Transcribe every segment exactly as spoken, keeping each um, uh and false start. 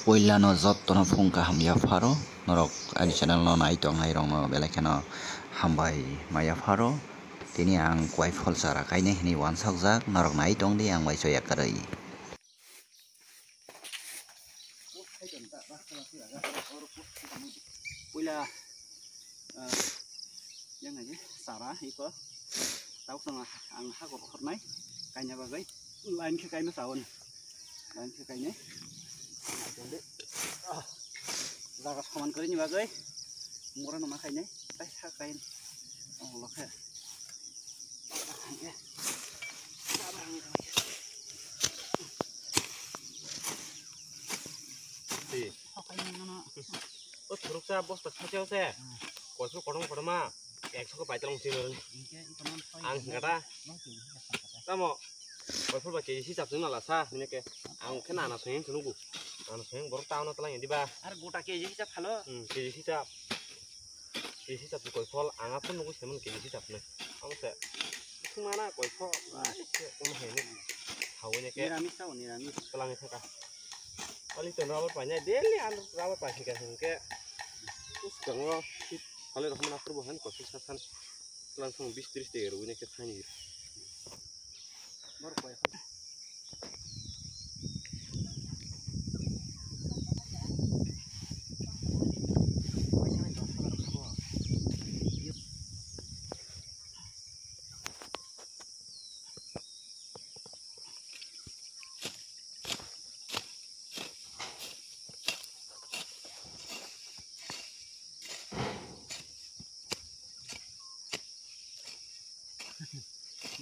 Puilano jottono phung kaham yapharo, norok ani channel no nai tongnai rokno belai kheno hambai ma yapharo. Tini ang kwai phol chara kainai hinwi wansokjak, norok nai tongdi ang bai choya kwrwi. Puila, ah, yang nai sara iko. Tabuk tong ang hagor khornai kaina bagwi line khe kaima sawan. Line khe kainai. Ah, jaga soman kwrwini bagwi mura numa kainai. Tai sa kain. Oh, lokhe. Di. O thuruksa bosta thachao se. Koisu kotorma kotorma ekso ko paitolong sini. Ang hingkha ta. Tamo. Koiphol ba K G hisab chwng nala sa, hini khe ang khe nana soyeng chwng nugo. Nana soyeng borok ta ono twlang di ba. Ar gota K G hisab phalo? Hmm, K G hisab. K G hisab ni koiphol ang aphuru nugo semon K G hisab ni. Amo se. Thumana koiphol, ai se, ono hini. Hawi ne khe. Niramis sao, niramis. Twlang thaka. Ali ton rubber painai, daily ang rubber painai khe hingke. Us kango, sale rok mana purbo han koiphol sa san. Twlang thung bis tris de rwi ne khe thani.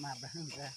Mar dah nungka.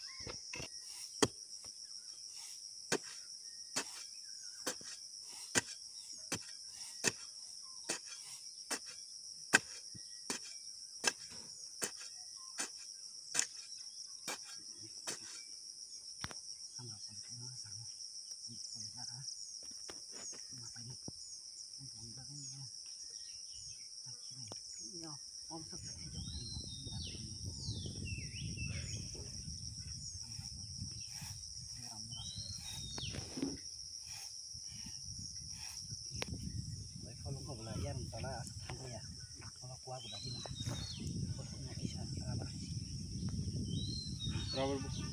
Rubber buku.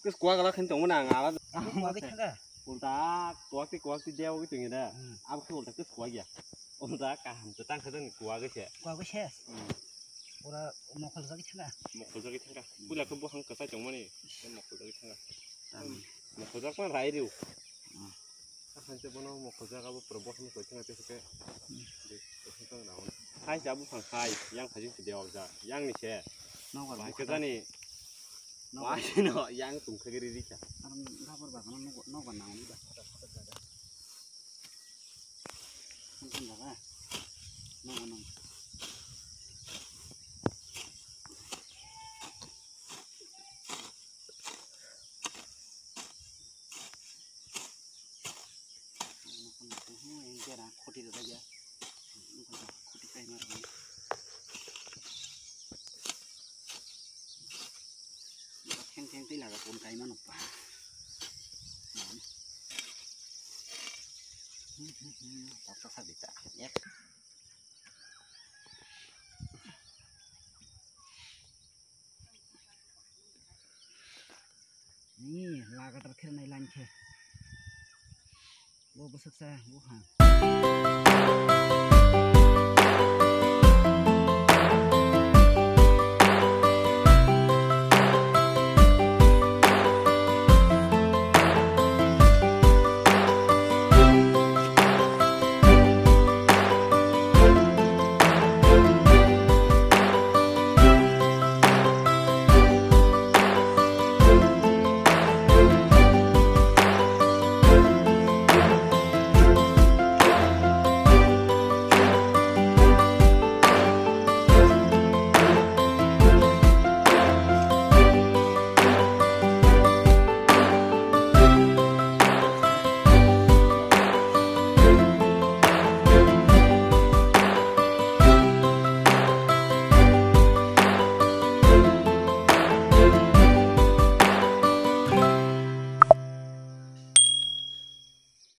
Kes kuak ala khen tongmani ang ala. Kuak khe thangkha. Ulta kuak ti kuak ti dewa ki tongya da. Hmm. Abo khe ulta kes kuak ya. Ulta kaham se tang khe kuak se. Kuak se. Hmm. Ora mokol jagwi thangkha. Mokol jagwi thangkha. Puila khe buphang kwchai tongmani. Mokol jagwi thangkha. Hmm. Mokol jak ma rai riu. Hmm. Ahan se bono mokol jak abo pura bothani koi thangkha te se. Hmm. Hai se abo phang hai yang khajing se dewa jak. Yang ni se. Nobar bahai bukhara. Khe jani. Nobar. Bahai se no yang tungkha giri rikha. Ar nobar bagano nobar nangni ba. Nang jaga. Nang nang. Khoti da ya. Khoti kai mar. Theng theng tei laga pon kai mano pa. Tap tap sa bita. Ek. Ni laga tar khe nai line khe. Bo bwswk sa bo ha.